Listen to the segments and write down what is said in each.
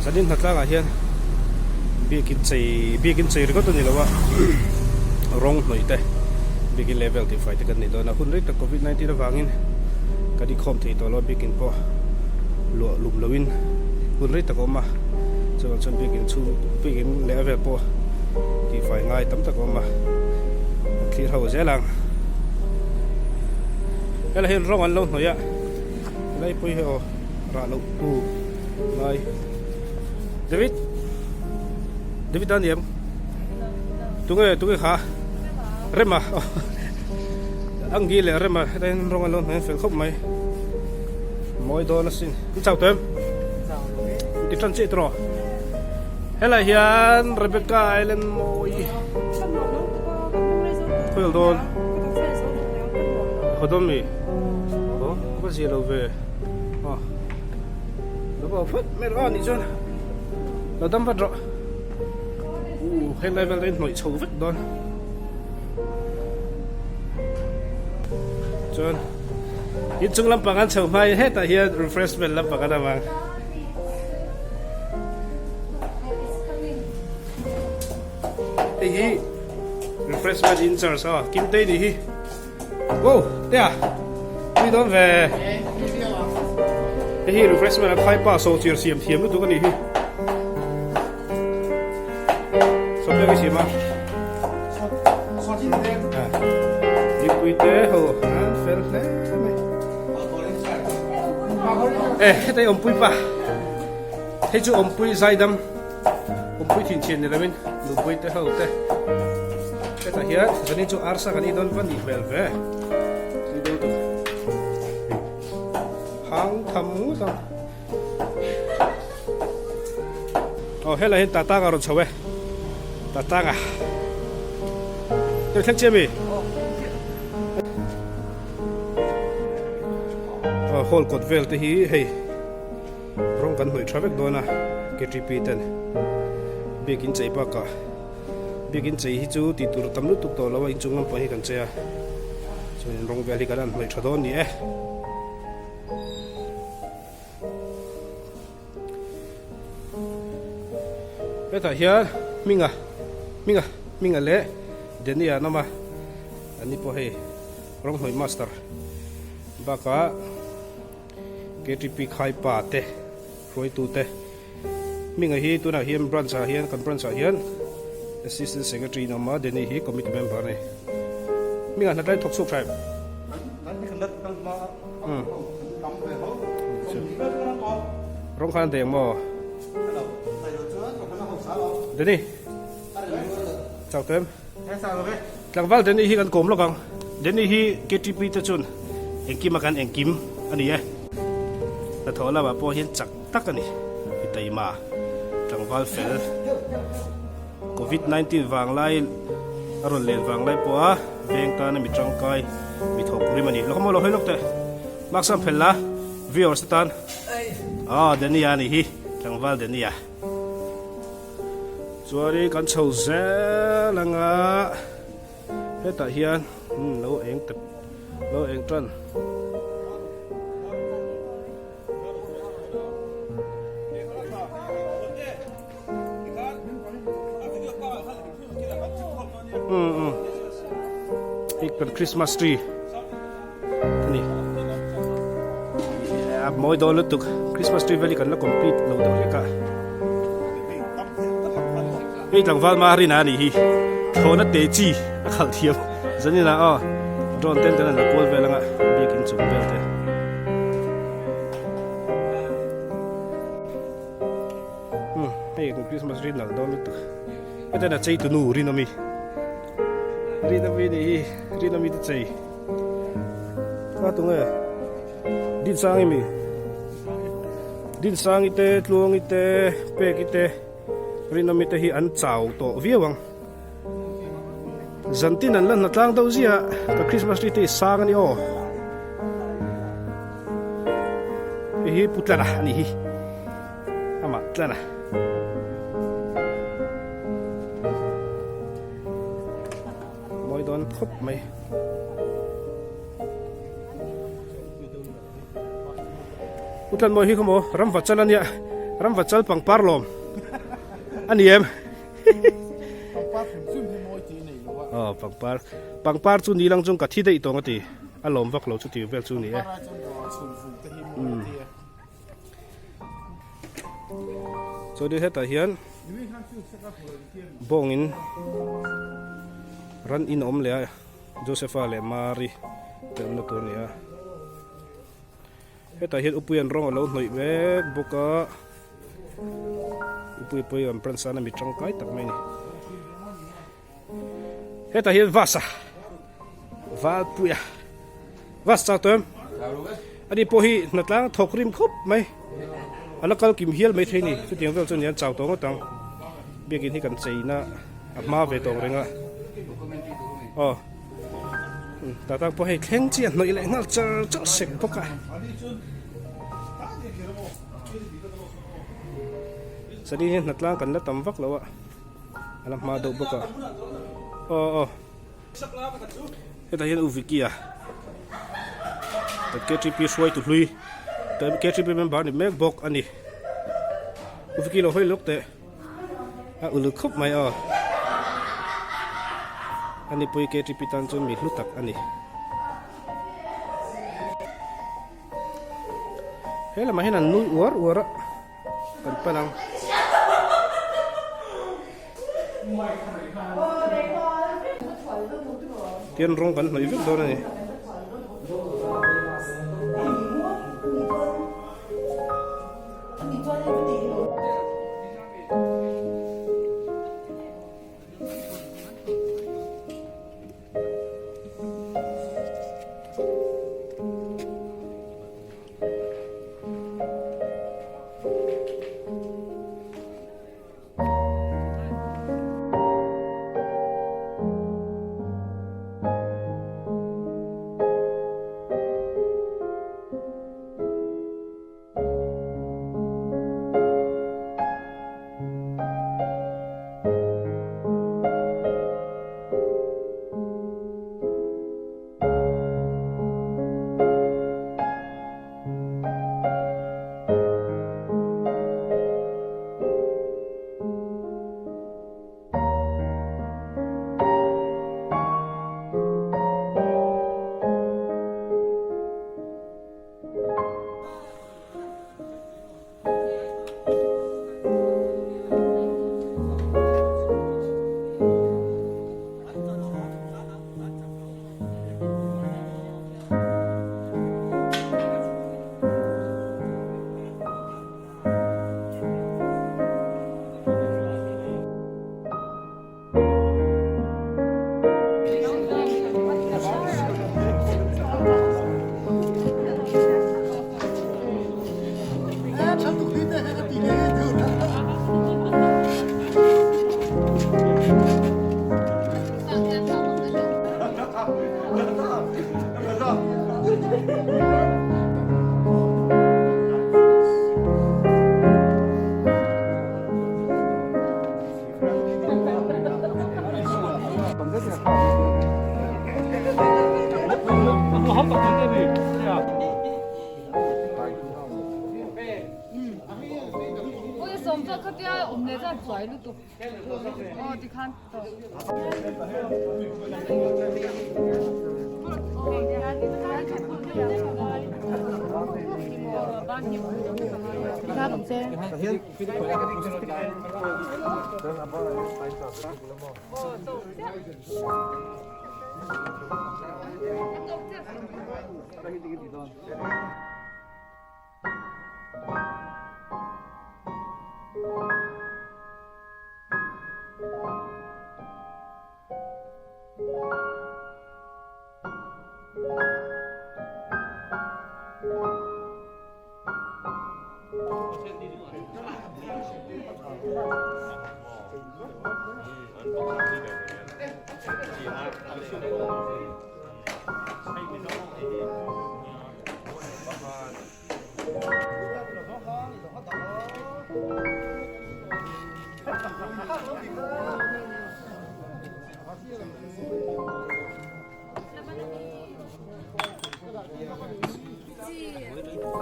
Zanin hnatlangah hian biakin chei biakin chei ringawt a ni lo a rawng hnawih te biakin level tih fai te kan nei dawn a hun rei tak covid 19 avangin kan inkhawm thei tawh lo a biakin pawh luah lum loin hun rei tak a awm a chuvang chuan biakin chhung biakin leh a vel pawh tih fai ngai tam tak a awm a kan thlir ho zel ang helai hian rawng an lo hnawih a helai pawh hi aw rah loh tu lai David David a ni em tunge tunge kha Rema Anggi leh Rema heta hian rawng an lo hnawih fel khawp mai mawi dawn asin in chau tawh em ti tan chiah tawh helai hian Rebecca Island mawi khawi dawn khaw dawn mi aw ka zia lo ve aw Lo bo phut mai rawh a nih chuan lo dam vat rawh uh heng lai vel te hi hnawih chho vek dawn chuan inchung lampang an chho hma in hetah hian refreshment lampang an awm ang. Hei hi refreshment in charge a Kimtei nih hi. Wow, te a. Tui dawn ve. Hei hi refreshment a khai pa so chir siam thiam lutuk ani hi. So te siam a. So chin te. Dipui te ho an fel hle mai. Eh, hetai awmpui pa. Hei chu awmpui zaidam. Awmpui thin thian ni loin nupui te ho te hetah hian zanin chu arsa kan ei dawn va nih hmel ve tui deuh tur hang tham ngut ang aw helai hian tatanga rawn chho e tatanga tui thleng chiah mi aw hall kawt vel te hi hei. Rawng kan hnawih tha vek dawn a KTP ten biakin chei bakah biakin chei hi chu tih tur tam lutuk tawh lo a inchung lampang hi kan chei a chuanin rawng vel hi kan han hnawih tha dawn ni e. Hetah hian Hminga Hminga Hminga leh Danny-a an awm a an ni pawh hei rawng hnawih master bakah. KTP Khaipa te hruaitu te hminga hi tunah hian branch ah hian kan branch ah hian assistant secretary in a awm a Danny hi committee member a ni hminga hna tlai thawk chhuak tha em rawng khan an deng maw Danny chau tawh em. Tlangval Danny hi kan kawm lawk ang. Danny hi KTP te chuan engkim a kan engkim a ni e. Hnathawh lamah pawh hian chak tak a ni. Mi taima tlangval fel Covid 19 vanglai a rawn len vanglai pawha veng tana mi tangkai mi thawk rim a ni. Lo khaw maw lo hawi lawk teh. Mark sam phel la viewers te tan. Aw Danny a ni hi tlangval Danny a. Chuanin kan chho zel anga hetah hian lo eng tep lo eng tan hei kan Christmas tree ani a mawi dawn lutuk Christmas tree vel hi kan la complete lo deuh hlek a hei tlangval ma rin a nih hi thlawhna te chi a khalh thiam zanin ah aw drone ten kan han la kual vel anga biakin chung vel te. Hei kan Christmas tree nalh dawn lutuk hetiang a chei tunu Rinawmi Rinawmi nih hi Rinawmi te chei a tunge Dinsangi mi Dinsangi te Tluangi te Peki te Rinawmi te hi an chau tawh viau ang zantin an la hna tlang deuh ziah ka Christmas tree te hi sang a ni aw hei hi Putlana a nih hi. Amah tlan a. Mawi dawn khawp mai. U tlan mawi hi khaw maw ram va chan a nia. Ramva chal pangpar lawm a ni em? Pangpar hrim hrim hi mawi tih a nei lo a. Aw pangpar pangpar chu ni lang chung ka thi daih tawng a ti a lawm vak lo chu tih vel chu ni e. Pangpar ai chuan chhun vung te hi mawi a ti a. Chuan hetah hian bawngin ran in a awm leh a Josepha leh Mary te awmna tur a ni a. Hetah hian upui an rawng a lo hnawih mek bawk a, upui pawh hi an branch tan a mi tangkai tak mai a ni. Hetah hian bus a Valpuia bus chak tawh em? Ani pawh hi hnatlang thawk rim khawp mai a la kal kim hial maithei a ni chutiang vel chu a ni an chau tawh ngawt ang biakin hi kan cheina a hma ve tawng reng a aw. Tah tak pawh hei thleng chi a hnawih leh nghal char char sek bawk a. Sari hi hnatlang kan la tam vak lo a, a la hma deuh bawk a. Aw aw hetah hian U Vicky a KTP hruaitu hlui KTP member ni mek bawk a ni. U Vicky lo hawi lawk teh. A uluk khawp mai aw. A nipui KTP tan chuan mi hlu tak a ni. He lamah hian an nui uar uar a, kan pan ang. Tian rawng kan hnawih vek dawn a ni.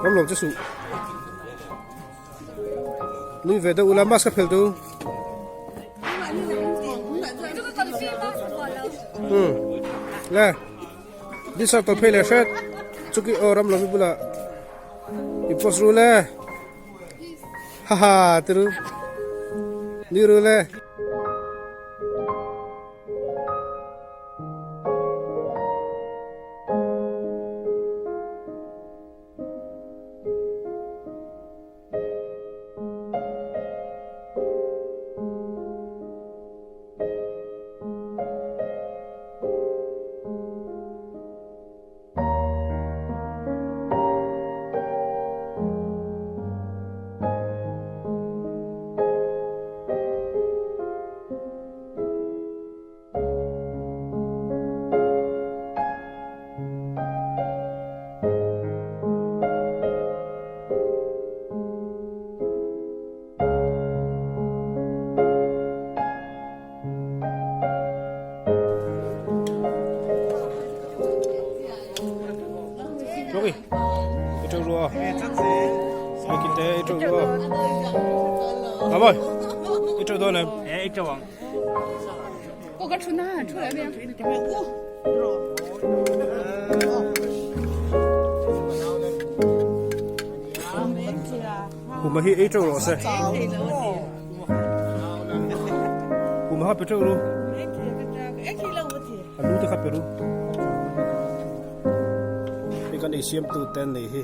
Ram lo che suh. Nui ve deuh ula mask a phelh tu. Hmm. Le. Disa to phei le hret. Chuki o ram lomi bula. I post ru le. Ha ha tiru. Ni ru le. Jogi, i trâu rùa. Ai kinh tế i trâu rùa. À ơi, i trâu đôi này. Ê, i trâu ang. Huma hi ei trâu rawh se. Huma ha pe trâu ru. A lu te kha pe ru. Hei kan ei siam tu te an nei hi.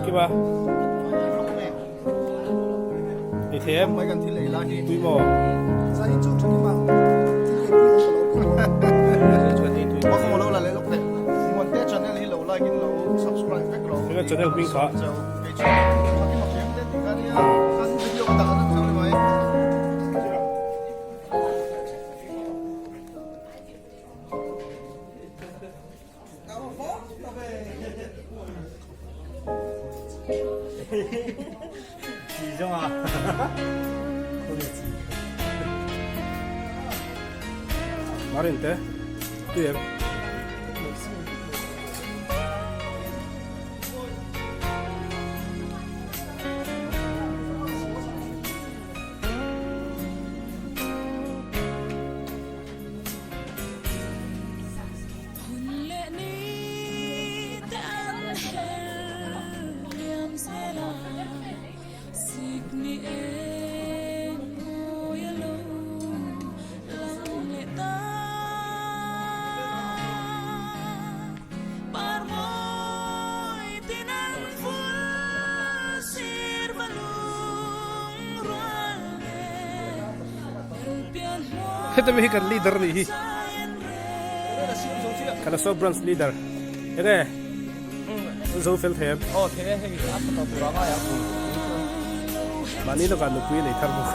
Kiba. Ei them. Tui maw. Heng channel hming kha. Marin te tui em. Heta mi hi kan leader nih hi. Kalaso branch leader. Enge zo fel them. Oh, the hei a tha tur anga ya. Mani lo kan nupui nei thar bawk.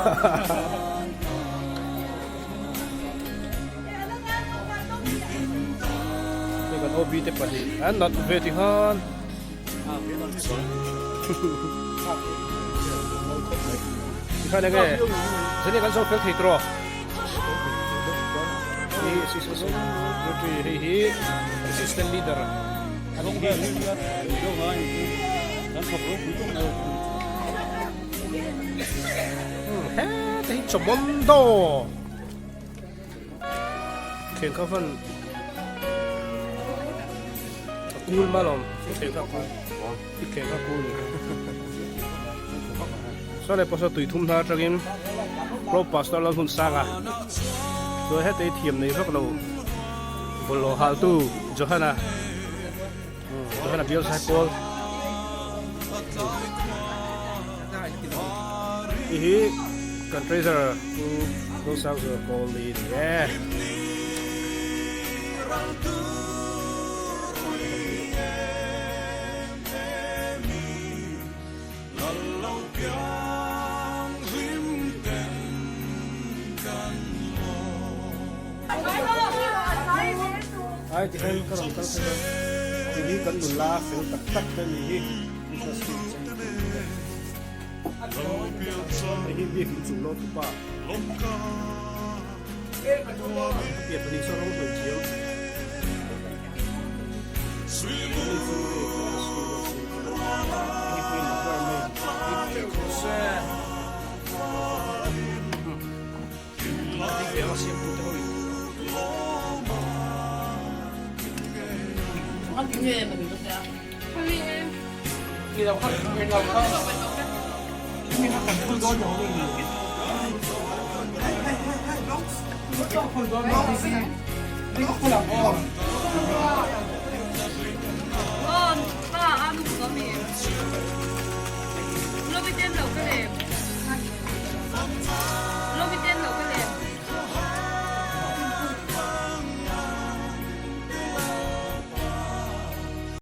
Hei kan OB te pahnih an nat ve ti khan. Tikhan enge zani kan zo fel thei tawh. Hei hi hei hi assistant leader ani hi. He te hi Chomondo Theng kha van a cool ma lawm theng kha cool i theng kha cool ni saw leh pawh saw tui thum hna atangin pro pastor lal hun sang a chuan heta hi thiam nei vak lo bawlhhlawh hal tu Johana Johana bial sai pawl Hei hi kan treasurer Pu Losangzuala Kawlni a ni e. Ai tihian ka rawn kal phei a, hei hi kan nula fel tak tak te a ni hi. Hei hi biak inchung lawm tu pa. A pian pahnih sawn rawng hnawih thiam. Hei chu hei class hi ruat sin chu hei hi pawimawh ber mai.